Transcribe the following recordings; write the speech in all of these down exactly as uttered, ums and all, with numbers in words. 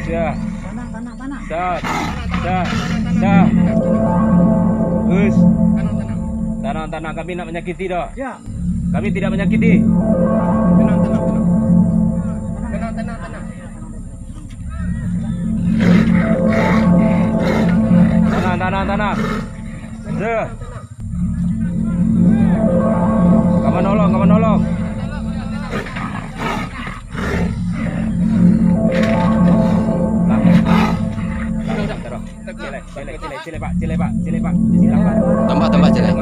Siap. Tanang, tanang, tanang. Siap. Siap. Siap. Us. Tanang, tanang. Tanang, tanang. Kami nak manyakiti doh. Siap. Kami tidak manyakiti. Tenang, tenang, tenang. Tenang, tenang, tenang. Tanang, tanang, tanang. Siap. Ka manolong, ka manolong. Lah. Lah, taruh. Cilek, cilek, cilek, cilek, Pak, cilek, Pak, cilek, Pak. Cilek, Pak. Tambah, tambah, cilek.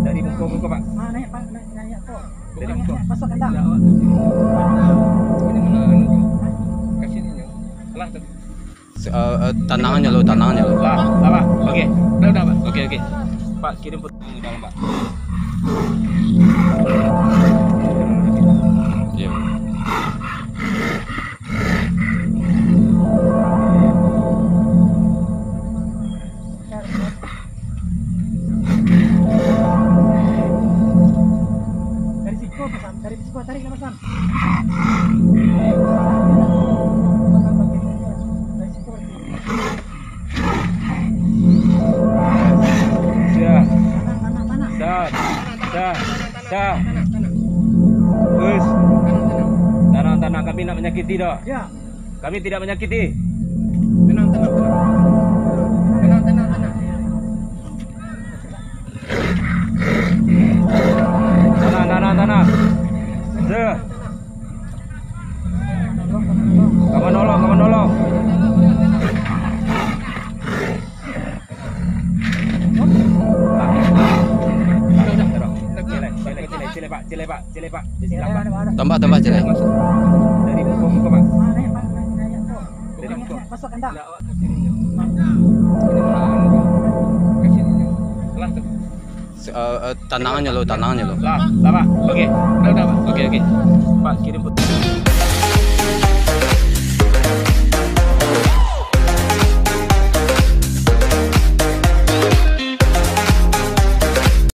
Dari muka, muka, Pak. Ah, naik, Pak, naik, naik, Pak. Dari muka. Masuk ke dalam. Ini mana, anu, Pak? Kasih ini, Pak. Lah, tuh. Se-, eh, eh, tanang aja lo, tanang aja lo. Lah, lah, Pak. Oke. Udah, udah, Pak. Oke, oke. Pak, kirim foto ke dalam, Pak. Iya. Dari siko, Pak Sam. Dari siko, tarik lah, Pak Sam. Dari siko, berarti. Siap. Tanang, tanang, tanang. Siap. Siap. Siap. Us. Tanang, tanang. Kami nak manyakiti doh. Siap. Kami tidak manyakiti. Tenang, tenang, tenang. Tenang, tenang, tenang. Tanang, tanang, tanang. Ze. Ka manolong, ka manolong. Cilek, cilek, cilek, Pak, cilek, Pak, cilek, Pak. Tambah, tambah, cilek. Dari muka, muka, Pak. Dari muka. Se-, eh, eh, tanang aja lo, tanang aja lo. Lah, lah, Pak. Oke. Udah, udah, Pak. Oke, oke. Pak, kirim foto.